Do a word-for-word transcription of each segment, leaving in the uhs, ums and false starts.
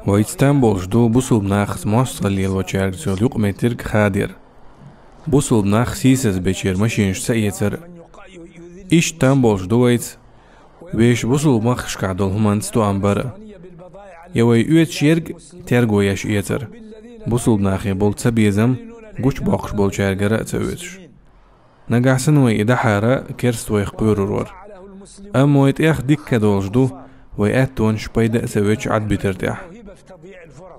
Вайца там болуш ду бусулба нахаца мостагӀалла лелочаьргаца йолу юкъаметтиг хадор. Бусулба нах сийсаз бечера машинаш ца эцар. Иштта там болуш ду вайца вешан бусулба махкашкахь долу хӀуманца тоам бар. Я вай оьцуш ерг терго еш эцар. Бусулба нахе болу цабезам гучубоккхуш болчаьргара а ца оьцуш. Нагахь санна вай и дахьара керста вайх кхоьрур вара. Амма вай тӀех дикка долуш ду, вай аьттонаш пайда а ца оьцуш Ӏадбитар тӀехь.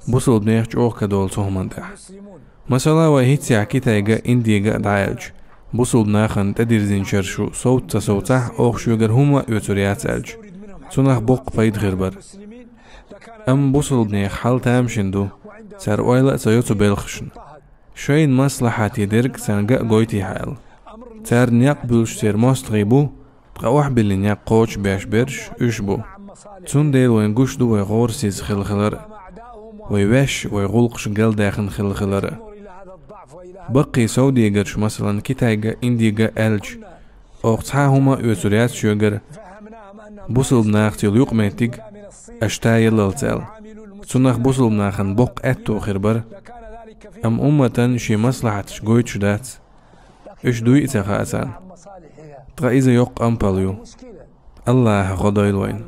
Бусулба нехан чӀогӀа ка долу цу хӀуманна тӀехь. Масала, вай хӀинццехь Китайга а, Индига а дӀааьлча, бусулба нахана тӀедирзинчара шу совца ца совцахь, оха шуьгара хӀумма а оьцур яц аьлча, цунах боккха пайда хир бара. Амма бусулба нехан хьал тамашийна ду, цара ойла а ца йо цу белхашна. Шайна маслахьате дерг царна ган а гойтий хьаьл. Царна некъ буьллуш церан мостагӀий бу, ткъа охьабиллина некъ кхочушбеш берш уьш бу. Цундела вайна гуш ду вай гӀорасиз хилла хилар а, вай ваьш, вай гӀуллакхаш галдаьхна хилла хилар а. Баккхий совдегарш, масалан, Китайга, Индига аьлча, оха цхьа а хӀума оьцур яц шуьгара, бусулба нахаца йолу юкъаметтиг аша та яллалц аьлла. Цунах бусулба нахана боккха аьтто хир бара, амма умматан шен маслахьаташ гойтуш дац. Уьш дуй а ца хаьа царна. Ткъа иза йоккха ампал ю. АллахӀа гӀо дойла вайна.